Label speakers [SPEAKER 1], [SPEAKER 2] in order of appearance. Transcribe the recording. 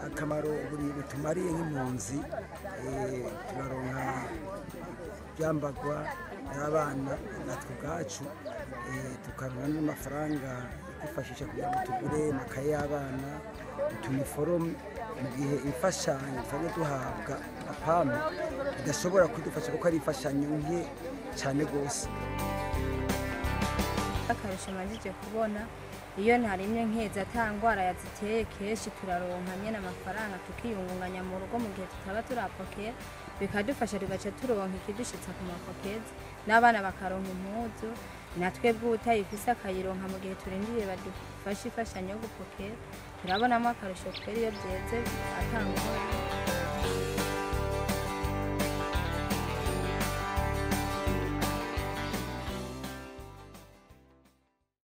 [SPEAKER 1] Akamaro buri butumariye nk'impunzi, turaronka ibyambagwa n'abana natwe ubwacu, tukaronka n'amafaranga twifashisha kugira ngo tugure amakaye y'abana, utuniforome, mu gihe imfashanyo dusanzwe duhabwa na PAM idashobora kudufasha kuko ari imfashanyo nke cyane rwose.
[SPEAKER 2] Akarusho majije kubona iyo ntarimye nkeza ata ngwara yaziteye, kenshi turaronka nyene amafaranga tukiyungunganya mu rugo mu gihe tutaba turapokera, bikadufasha tugaca turonka ikidushitsa ku mapokezi, n'abana bakaronka impuzu, na twebwe uwutayifise akayironka mu gihe turindiriye badufashe imfashanyo yo gupokera. Turabonamo akarusho kweri iyo vyeze ata ngorane.